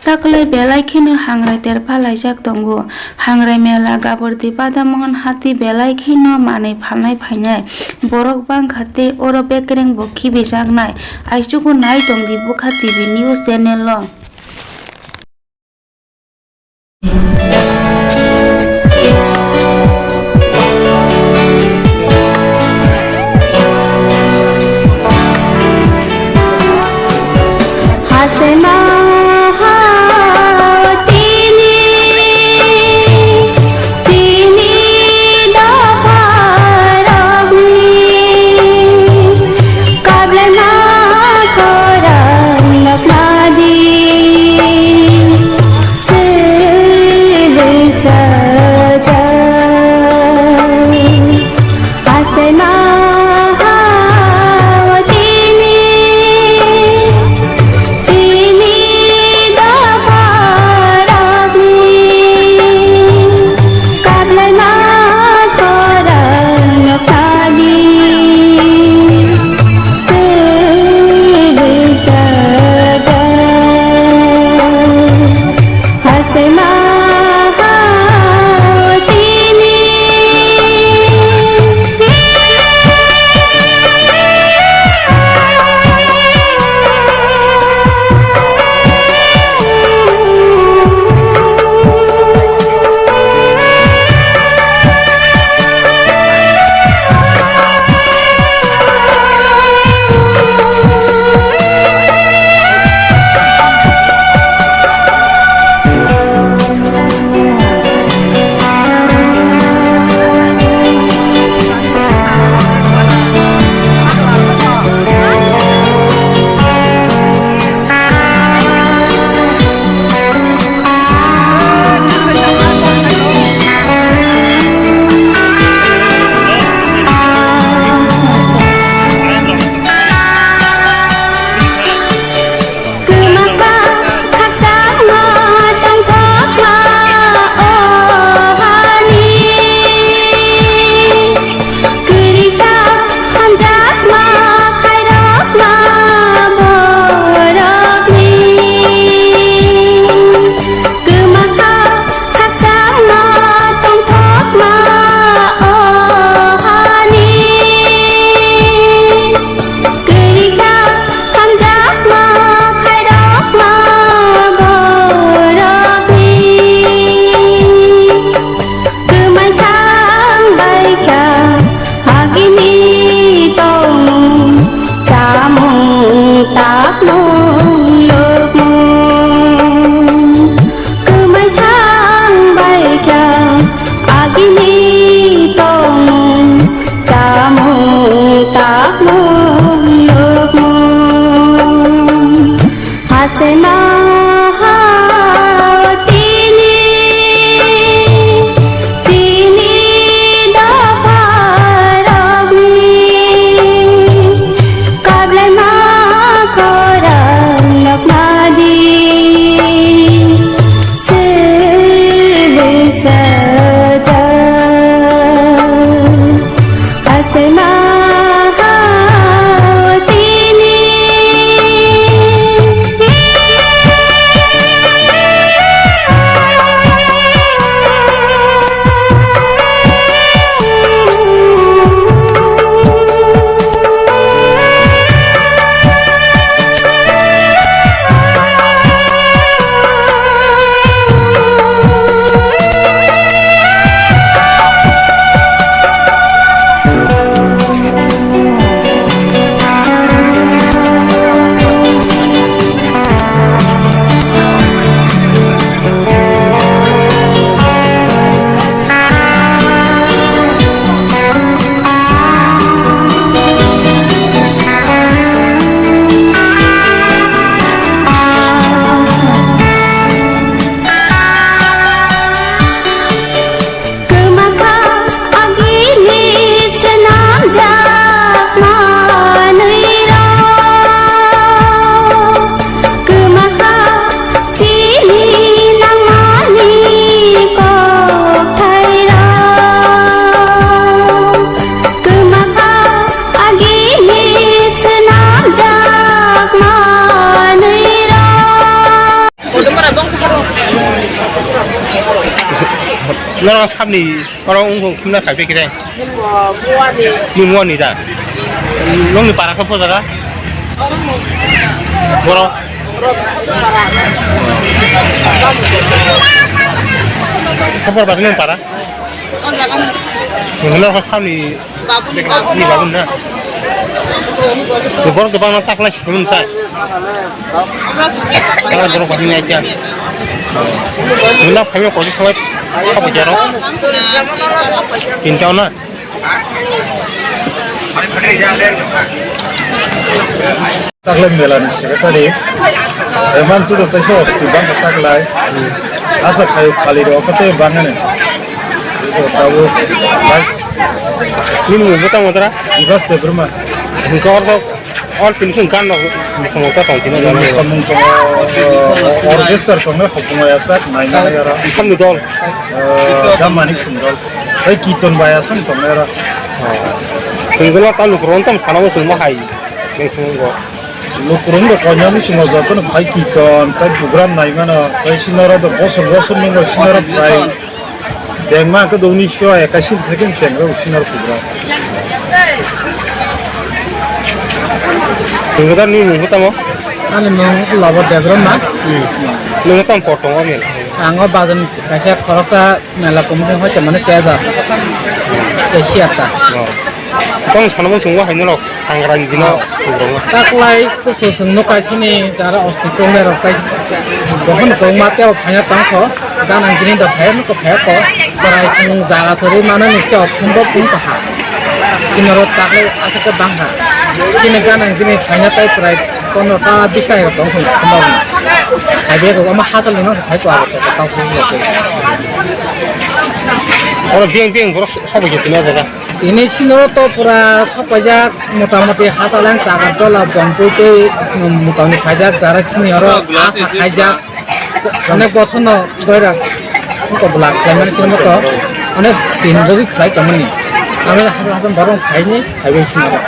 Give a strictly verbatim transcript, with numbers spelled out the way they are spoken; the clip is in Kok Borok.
Taklai belai kheno hangrai terpha laijak tongo. Hangrai mela Gabordi Badamohon hati belai kheno manwi phalnai phainai borok bangkha tei oro bekereng bo khibijaknai. Aichugo nai tongdi Bukha T V news channel o. Kwrwikha hamjakma khairokma borokni, kwmai thang baikha agini tongmung chamung takmung lukmung, kwmai thang baikha agini tongmung chamung takmung lukmung. Hachema ha tini, tini dopha rokni, kablaima khorang noknadi. Sele chaja, achaima hawtini. Norok sabni oro wngkha khumna khai phikre. Ni muani da. Nongni para khe po jaga? Boro. Khobor ba nong para? Norok sabni Ni babun na. Ni borok kwbangma taklai swnam sa. Taklai borok bahai nai kha. Ni na phaima koi salai. Sabo jaro. Tinta na. Taklai mela ni secretary. Eman sudo taisa osti bang taklai. Asa khai khali ro kate bangane. Tabuk. Ni mung bo tamo tra? Ibas de Burma. Hingke ordo, or tini hwn kan no, samung ta tong tini. Samung tong, orchestra tong na, hukumo ya sak, nai na ya ra. Samni dol. Dam manik sung dol. Hai kiton baya sam tong na ra. Hingke lo ta lukron tam sana bo sung ma hai. Neng sung go. Lukurung rok koinani singo jotono phai kiton, phai program naimano, phai sinoro do bosor bosor nungo sinoro phai. Bengma khe do unisho ekashi theke chengrok sinoro program. Nunggo da ni mung tamo? Ani mung Lobo Debbarma. Hmm. Nunggo tam por tongo ni? Ango bajan kaisa khoroksa mela committee hoi te mane teja. Te siya ta. Oh. Tong sana mung sung wa hai no. Hangrang dino, oh, hangrang. Taklai kusu sung no kaisini jara osti tongnai rok tai. Bohon kong ma teo phaya tang kho, ganang gini da phaya no ko phaya ko. Tarai sung jaga sari mana ni kyo sumbo pung kaha. Sinoro taklai asa ke bang ha. Sini ganang gini phaya tai prai kono ta bisai rok tong khun sumbo. Hai be ko ma hasal ni no phai ko aro ko ta ko. Oro biang biang borok sobo je tino jaga. Ini sino to pura sok paijak, motamoti hasaleng taka jola jompui tei, um, motamoti paijak jara sini oro asa khaijak. Onek bosor no doira ko bwla khlaimani sini moto onek din rogwi khlai tongmani. Ameni hasal hasal borok phaini phaibai sini oro.